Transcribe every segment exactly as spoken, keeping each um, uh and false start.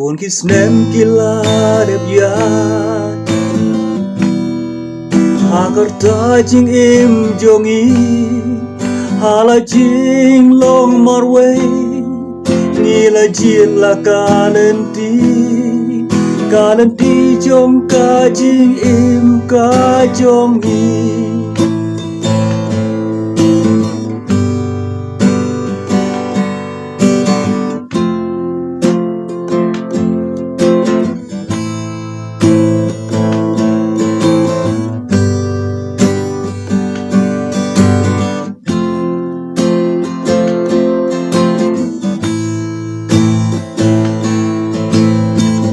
Bun ki snem ki la dep ïaid ha ka rta jingim jong ngi, ha la jinglong marwei ngi la jied la ka lynti, ka lynti jong ka jingim ka jong ngi.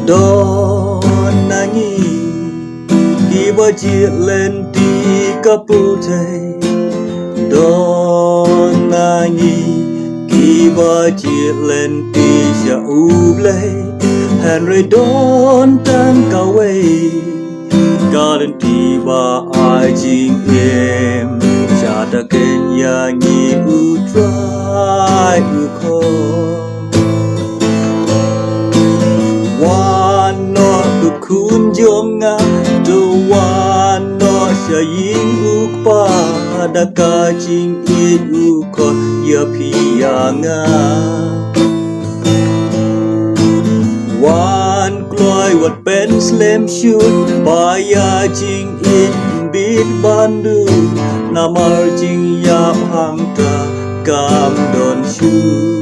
Don na ngi kiba jied lynti ka pyrthei. Don na ngi kiba jied lynti sha U Blei. Hynrei don tang kawei ka lynti ba ai jingim, sha ta kynja ngi U Trai U Khun. Wan noh ko khun jong nga, to wan noh sha ïing U Kpa, da ka jingïeit U Khun ïa phi ïa nga. Wan kloi wat pynslem shuh, ba ïa jingïeit bit ban duh, namar jingïap hangta kam don shuh.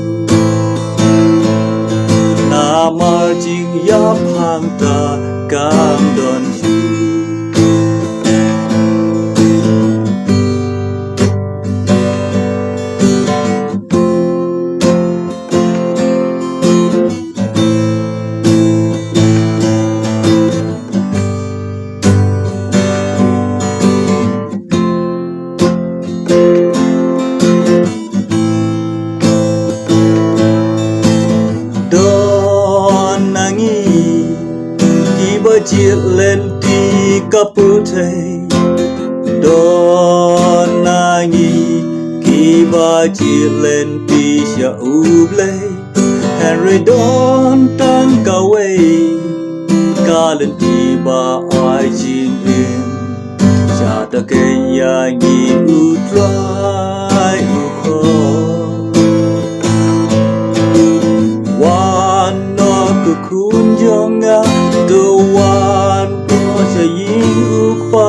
Namar jingïap hangta kam don shuh. Don na ngi kiba jied lynti ka pyrthei. Don na ngi kiba jied lynti sha U Blei. Hynrei don tang kawei ka lynti ba ai jingim, sha ta kynja ngi U Trai U Khun. Wan noh ko khun jong nga, to wan noh sha ïing U Kpa,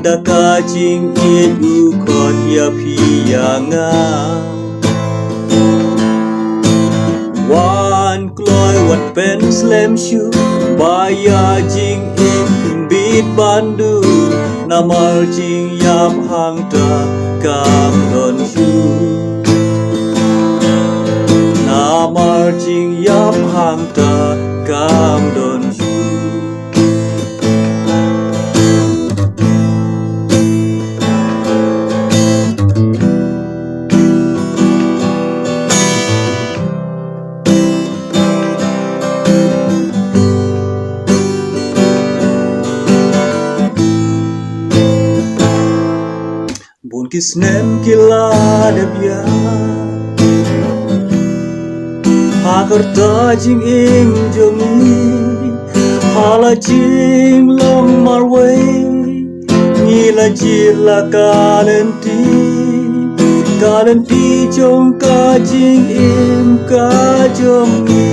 da ka jingïeit U Khun ïa phi ïa nga. Wan kloi wat pynslem shuh, ba ïa jingïeit bit ban duh, namar jingïap hangta kam don shuh. Namar jingïap hangta kam don shuh. Bun ki snem ki la dep ïaid ha ka rta jingim jong ngi, ha la jinglong marwei ngi la jied la ka lynti, ka lynti jong ka jingim ka jong ngi.